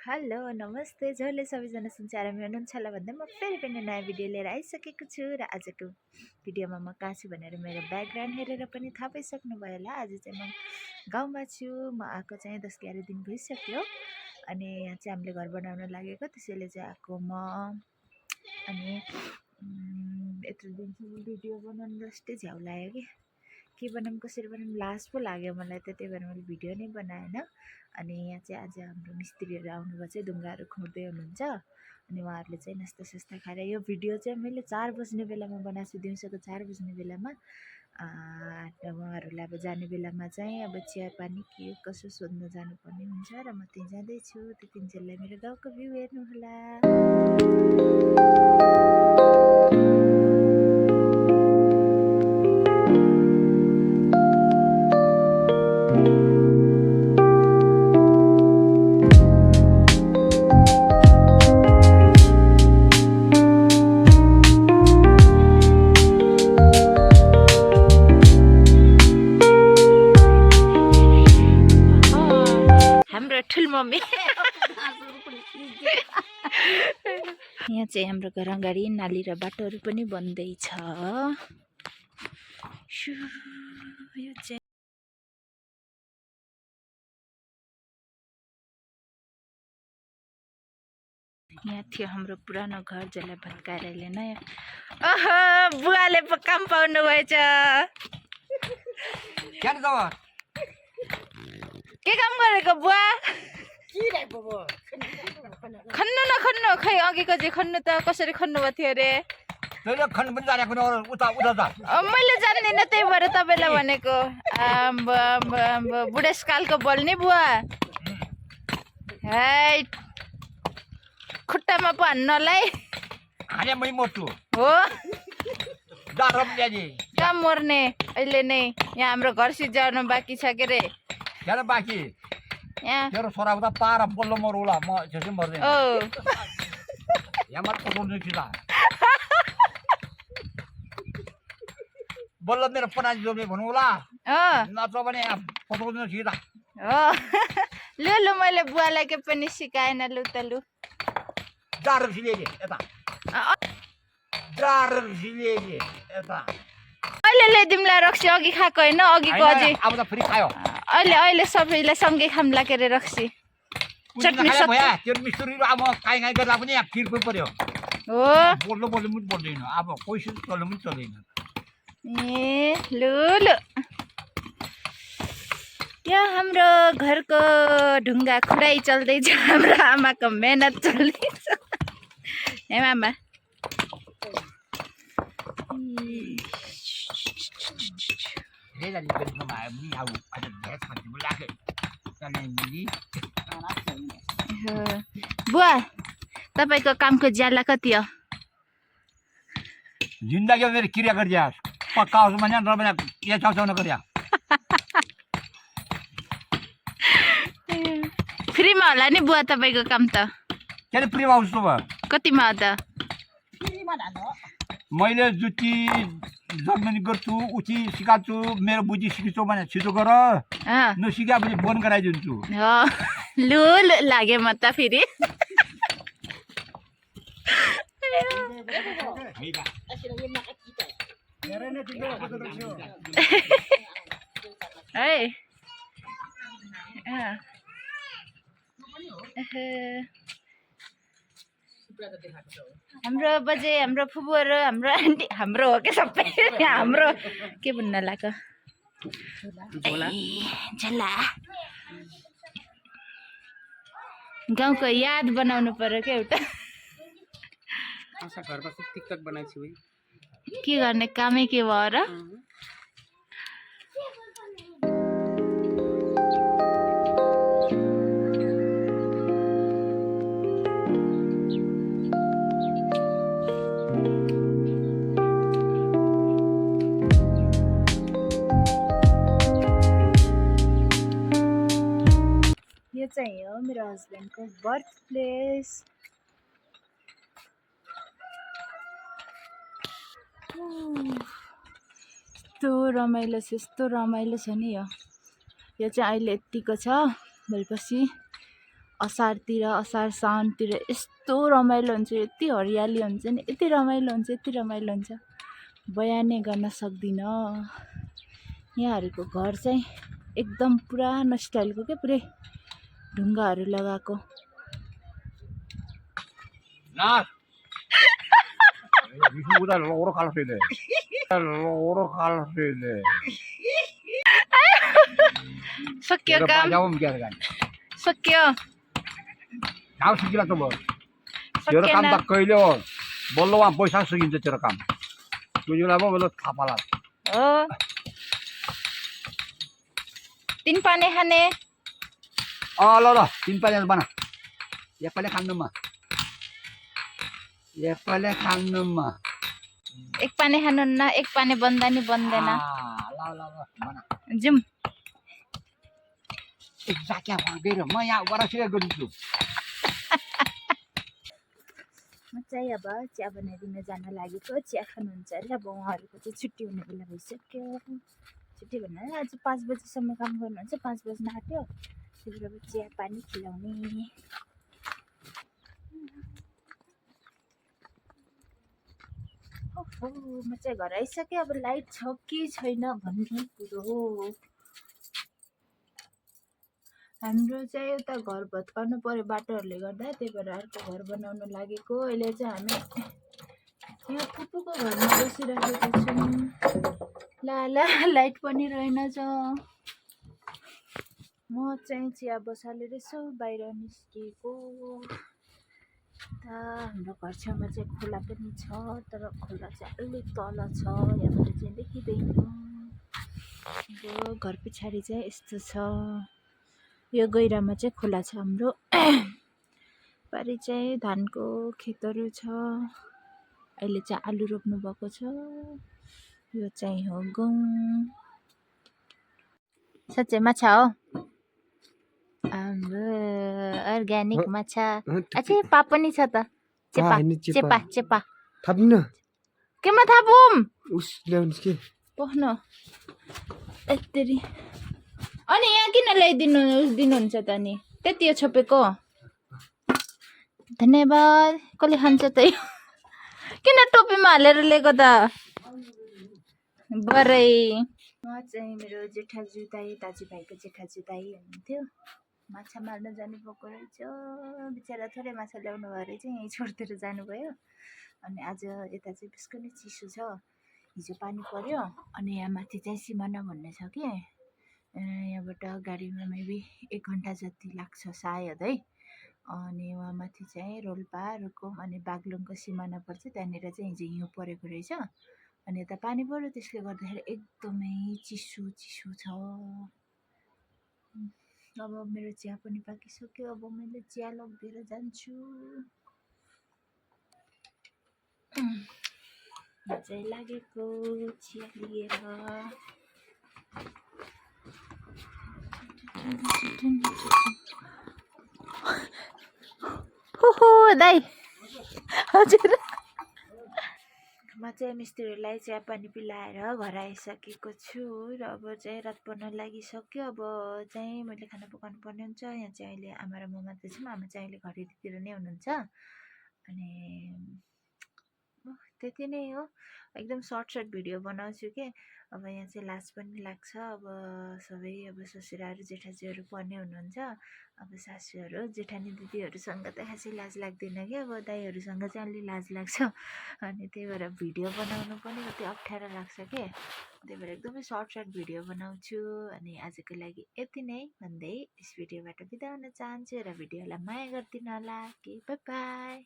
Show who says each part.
Speaker 1: Hello नमस्ते जसले सबैजना सुनचारामी हुनुहुन्छ होला भन्दै म फेरि पनि नयाँ भिडियो लिएर आइसकेको छु र आजको भिडियोमा म कहाँ छु भनेर मेरो ब्याकग्राउन्ड हेरेर पनि थाहा पाइसक्नुभयो होला। आज चाहिँ म गाउँमा छु। म आएको चाहिँ 10-11 दिन भइसक्यो अनि यहाँ चाहिँ हामीले घर बनाउन लागेको त्यसैले चाहिँ आएको म अनि यत्रो दिनसम्म भिडियो बनाउनु जस्तै झ्याउ लाग्यो के बनाऊँ कसरी बनाऊँ लाज पो लाग्यो मलाई त, त्यही भएर मैले भिडियो नै बनाएन। अनि यहाँ चाहिँ आज हाम्रो मिस्त्रीहरू आउनुभएको चाहिँ ढुङ्गाहरू खोज्दै हुनुहुन्छ अनि उहाँहरूले चाहिँ नास्ता सास्ता खाएर यो भिडियो चाहिँ मैले 4 बज्ने बेलामा बनाएको छु, दिउँसोको 4 बज्ने बेलामा। उहाँहरूलाई अब जाने बेलामा चाहिँ अब चिया पानी के कसो सोध्न जानुपर्ने हुन्छ र म त्यहीँ जाँदैछु। त्यतिन्जेललाई मेरो गाउँको भ्यू हेर्नुहोला। मम्मी यहाँ चाहिँ हाम्रो घर अगाडि नाली र बाटोहरू पनि बन्दैछ। यो चाहिँ यहाँ थियो हाम्रो पुरानो घर जसलाई भत्काएर अहिले नयाँ बुवाले काम पाउनु भएछ। के काम गरेको बुवा? खन्नु नखन्नु खै अघिको चाहिँ खन्नु त कसरी खन्नु भएको थियो अरे? मैले जान्दिनँ त्यही भएर तपाईँलाई भनेको। बुढेसकालको बोल्ने बुवा है खुट्टामा पो हान्नलाई हो कहाँ मर्ने अहिले नै। यहाँ हाम्रो घर सिजाउनु बाँकी छ के अरे?
Speaker 2: बाँकी तेरो छोरा उता पार बल्ल मरौला म त्यसै मर्दैन यहाँ मात्र पठाउनु कि बल्ल मेरो पनाजी जोड्ने भनौँला नत्र भने पठाउनु कि त
Speaker 1: हो। लु लु मैले बुवालाई के पनि सिकाएन। लु त लु
Speaker 2: जाडो सिलेली यता जाडो सिलेली यता
Speaker 1: अहिले ल्याइदिउँला रक्सी। अघि खाएको होइन अघिको अझै
Speaker 2: अब त फेरि खायो।
Speaker 1: अहिले सबैलाई सँगै खाम्ला के अरे रक्सी चटनी
Speaker 2: भयो त्यो मिस्त्रीहरू अब काहीँ काहीँ गर्दा पनि फिर्को पर्यो
Speaker 1: हो।
Speaker 2: बोल्नु पनि बोल्दैन अब पैसा चल्नु पनि चल्दैन।
Speaker 1: ए लु लु यहाँ हाम्रो घरको ढुङ्गा खुडाइ चल्दैछ। हाम्रो आमाको मेहनत चल्दैछ। है आमा बुवा तपाईँको कामको ज्याला कति हो?
Speaker 2: जिन्दगी मेरो क्रिया गरिदिया पक्का होस् भने नभए के छाउछाउ नगरिया।
Speaker 1: फ्रीमा होला नि बुवा तपाईँको काम त?
Speaker 2: के अरे फ्रीमा होस् भयो?
Speaker 1: कतिमा हो त?
Speaker 2: मैले जुती जर्मनी गर्छु उची सिकाउँछु मेरो बुझी सिक्छु भने छिटो गर नसिकाएपछि बन्द गराइदिन्छु।
Speaker 1: लु लाग्यो म त फेरि। हाम्रो बजे हाम्रो फुपूहरू हाम्रो आन्टी हाम्रो हो के सबै हाम्रो के भन्न लाग्यो झोला गाउँको याद बनाउनु पर्यो क्या एउटा। के गर्ने कामै के भयो र? यो चाहिँ हो मेरो हस्बेन्डको बर्थ प्लेस। यस्तो रमाइलो छ नि यो चाहिँ अहिले यतिको छ। भोलिपर्सि असार साउनतिर यस्तो रमाइलो हुन्छ, यति हरियाली हुन्छ नि, यति रमाइलो हुन्छ बयानै गर्न सक्दिनँ। यहाँहरूको घर चाहिँ एकदम पुरानो स्टाइलको के, पुरै ढुङ्गाहरू लगाएको।
Speaker 2: udah loro kalau sini. Loro kalau sini.
Speaker 1: सक्यो काम,
Speaker 2: Jauh biarkan.
Speaker 1: सक्यो
Speaker 2: Kau segila tuh bos.
Speaker 1: सकेन।
Speaker 2: Rekam tak kailu. Bolo am boy sang segin tu rekam. Tujuh lama bolo kapalat.
Speaker 1: हो तीन पानी खाने
Speaker 2: Oh lo, simpan yang mana? Ya paling kan nama. Ya paling kan nama.
Speaker 1: एक पानी खानुहुन्न, एक पानी बन्दा नि बन्दैन।
Speaker 2: Lo, mana?
Speaker 1: जाउँ
Speaker 2: Exactly apa gitu. Maya waras sih gitu.
Speaker 1: म चाहिँ अब चिया बनाइदिन जान लागेको। चिया खानुहुन्छ अरे। अब उहाँहरूको चाहिँ छुट्टी हुने बेला भइसक्यो। छुट्टी भन्नाले आज 5 बजीसम्म काम गर्नुहुन्छ, 5 बज्न आँट्यो। त्यही भएर अब चिया पानी खिलाउने। ओहो, म चाहिँ घर आइसकेँ। अब लाइट छ कि छैन भन्ने कुरो। हाम्रो चाहिँ एउटा घर भत्काउनु पर्यो बाटोहरूले गर्दा, त्यही भएर अर्को घर बनाउन लागेको। अहिले चाहिँ हामी यहाँ फुपूको घरमा बसिरहेको छौँ। ला लाइट पनि रहेनछ। म चाहिँ चिया बसालेर यसो बाहिर निस्किएको। हाम्रो घर छेउमा चाहिँ खोला पनि छ, तर खोला चाहिँ अलिक तल छ, यहाँबाट चाहिँ देखिँदैन। घर पछाडि चाहिँ यस्तो छ। यो गैरामा चाहिँ खोला छ हाम्रो। पारि चाहिँ धानको खेतहरू छ। अहिले चाहिँ आलु रोप्नु भएको छ। यो चाहिँ हो गहुँ। साँच्चै माछा हो हाम्रो अर्ग्यानिक माछा। अझै पा पनि छ त। चेपा
Speaker 3: थप्न
Speaker 1: केमा थापौँ
Speaker 3: उस ल्याउनुस् के
Speaker 1: पोख्नु यत्तरी। अनि यहाँ किन दिनुहुन्छ त? नि त्यति हो छोपेको। धन्यवाद। कसले खान्छ त? किन टोपीमा हालेर ल्याएको त? बरै म चाहिँ मेरो जेठाजु दाइ, दाजुभाइको जेठाजु दाइ हुनुहुन्थ्यो। माछा मार्न जानुभएको रहेछ। बिचरा थोरै माछा ल्याउनु भएर चाहिँ यहीँ छोडिदिएर जानुभयो। अनि आज यता चाहिँ बिस्को नै चिसो छ। हिजो पानी पर्यो। अनि यहाँ माथि चाहिँ सिमाना भन्ने छ कि, यहाँबाट गाडीमा मेबी 1 घन्टा जति लाग्छ सायद है। अनि वहाँ माथि चाहिँ रोल्पा, रुकुम अनि बागलुङको सिमाना पर्छ। त्यहाँनिर चाहिँ हिजो हिउँ परेको रहेछ। अनि यता पानी पर्यो, त्यसले गर्दाखेरि एकदमै चिसो छ। अब मेरो चिया पनि पाकिसक्यो। अब मैले चिया लगिदिएर जान्छु। म चाहिँ लागेको चिया लिएर। हो दाइ हजुर। म चाहिँ मिस्त्रीहरूलाई चिया पानी पिलाएर घर आइसकेको छु। र अब चाहिँ रात पर्न लागिसक्यो। अब चाहिँ मैले खाना पकाउनु पर्ने हुन्छ। यहाँ चाहिँ अहिले आमा र म मात्रै छौँ। आमा चाहिँ अहिले घरतिर नै हुनुहुन्छ। अनि त्यति नै हो। एकदम सर्ट भिडियो बनाउँछु के। अब यहाँ चाहिँ लाज पनि लाग्छ। अब सबै अब ससुराहरू जेठाजुहरू पर्ने हुनुहुन्छ। अब सासूहरू जेठानी दिदीहरूसँग त खासै लाज लाग्दैन क्या। अब दाइहरूसँग चाहिँ अलि लाज लाग्छ। अनि त्यही भएर भिडियो बनाउनु पनि कति अप्ठ्यारो लाग्छ के। त्यही भएर एकदमै सर्ट भिडियो बनाउँछु। अनि आजको लागि यति नै भन्दै यस भिडियोबाट बिदा हुन चाहन्छु। र भिडियोलाई माया गरिदिनु होला। By by.